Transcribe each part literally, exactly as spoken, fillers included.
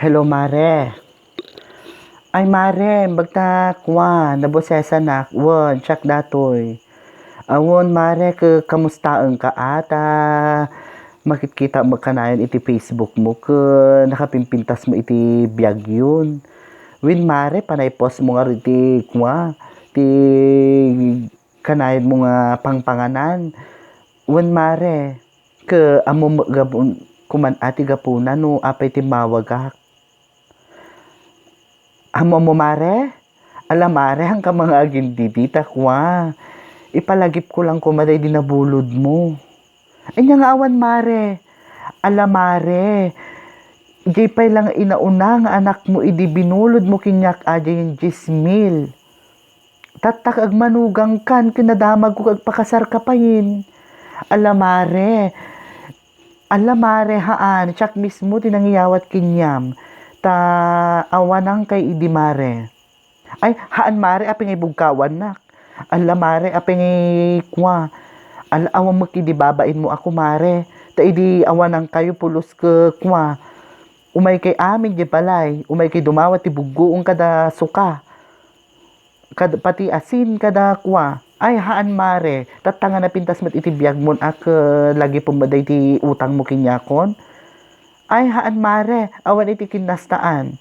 Hello, mare. Ay, mare, bagta kua, nabosesanak, wen, siak datoy. Awan, mare, ke, kamustaenka a ta makitkita met kanayon iti Facebook mo, ke nakapimpintas mo iti biag yon. Wen, mare, panay post mo ngarud iti kua, ti kanayon mo nga pangpanganan. Wen, mare, ke ammo met gapun-, kuman a ti gapuna no apay ti mawagak. Ammo mo, mare? Ala, mare, haanka nga agindidi ta kua. Ipalagipko lang koma daydi nabulod mo. Ania nga awan, mare? Ala, mare, diay pay lang inauna nga anak mo idi binulod mo keniak a diay dies mil. Tattak agmanugangkan ken nadamagko agpakasarka payen. Ala, mare. Ala, mare, haan, siak mismo ti nangiyawat keniam. Ta awanangkay idi, mare. Ay, haan, mare, apay nga ibugkawannak? Ala, mare, apay nga kua? Ala, awan met idi babain mo ako, mare. Ta idi awanangkayo pulos ke kua. Umaykay amin diay balay, umaykay dumawat ti buggoeng kada suka. Kad-, pati asin kada kua. Ay, haan, mare. Tatta nga napintas met iti biagmon a ke lagipem met daydi utangmo keniakon. Ay, haan, mare. Awan iti kinastaan.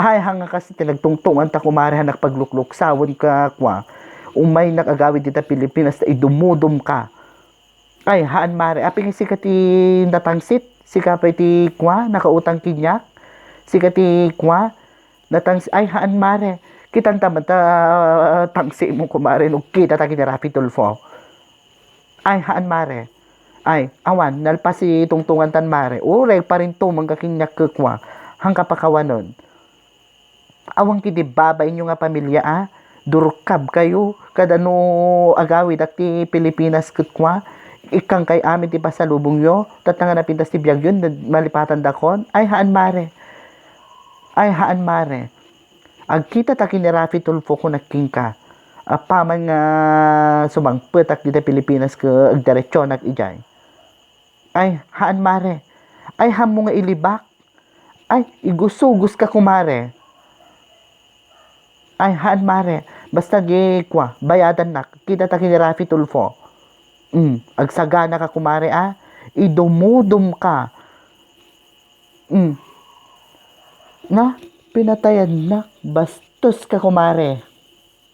Ay, haan nga kas ti nagtungtunganta, kumare, a nakpaglukluksawen ka kua. Umaynak agawid dita Pilipinas ta idumudumka. Ay, haan, mare. Apay nga sika ti natangsit? Sika pay ti kua, nakautang keniak? Sika ti kua, natangsit? Ay, haan, mare. Kitanta met ta, ah, tangsit mo, kumare, no kitata ken ni Raffy Tulfo. Ay, haan, mare. Ay, awan, nalpas ti tungtungantan, mare. Uray, parintumengka keniak ke kua. Haanka pakawanen. Awan ket idi babainyo nga pamilia a, durkabkayo, kada no agawidak ti Pilipinas ket kua, ikkangkay amin ti pasalubongyo, tatta nga napintas ti biagyo, malipatandakon. Ay, haan, mare. Ay, haan, mare. Agkitata ken ni Raffy Tulfo, kunak kenka. Apaman nga sumangpetak dita Pilipinas ket agdiretsionak idiay. Ay, haan, mare. Ay, haanmo nga ilibak. Ay, igusugoska, kumare. Ay, haan, mare. Basta di kua, bayadannak. Kitata ken ni Raffy Tulfo. Mm, agsaganaka, kumare, a. Idumudumka. Mm. Na, pinatayannak. Bastoska, kumare.